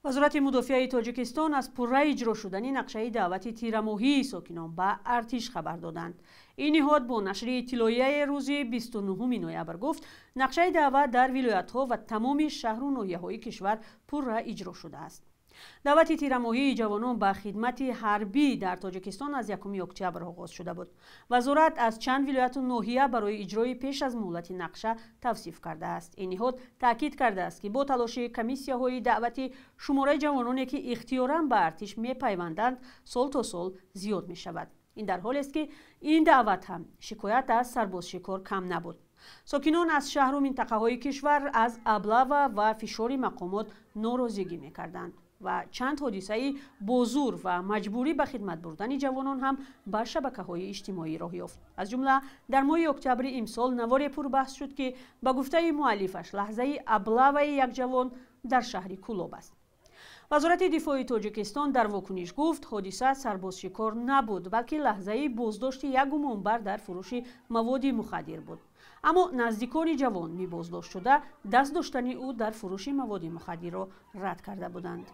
Вазорати мудофиаи Тоҷикистон аз пурра иҷро шудани нақшаи даъвати тирамоҳии сокинон ба артиш хабар доданд. Ин ниҳод бо нашри иттилоияи рӯзи 29 ноябр гуфт, нақшаи даъват дар вилоятҳо ва тамоми шаҳру ноҳияҳои кишвар пурра иҷро шудааст. Даъвати тирамоҳии ҷавонон ба хидмати ҳарбӣ дар Тоҷикистон аз 1 октябр оғоз шуда буд. Вазорат аз чанд вилояту ноҳия барои иҷрои пеш аз муҳлати нақша тавсиф кардааст. Ин ниҳод таъкид кардааст, ки бо талоши комиссияҳои даъватӣ шумораи ҷавононе, ки ихтиёран ба артиш мепайванданд, сол то сол зиёд мешавад. Ин дар ҳолест, ки ин даъват ҳам шикоят аз сарбозшикор кам набуд. Сокинон аз шаҳру минтақаҳои кишвар аз облава ва фишори мақомот норозигӣ мекарданд ва чанд ҳодисаи бо зӯр ва маҷбурӣ ба хидмат бурдани ҷавонон ҳам ба шабакаҳои иҷтимоӣ роҳ ёфт. Аз ҷумла дар моҳи октябри имсол наворе пурбаҳс шуд, ки ба гуфтаи муаллифаш лаҳзаи облаваи як ҷавон дар шаҳри Кӯлоб аст. Вазорати дифои Тоҷикистон дар вокуниш гуфт, ҳодиса сарбозшикор набуд, балки лаҳзаи боздошти як гумонбар дар фурӯши маводи мухаддир буд. Аммо наздикони ҷавони боздоштшуда даст доштани ӯ дар фурӯши маводи мухаддирро рад карда буданд.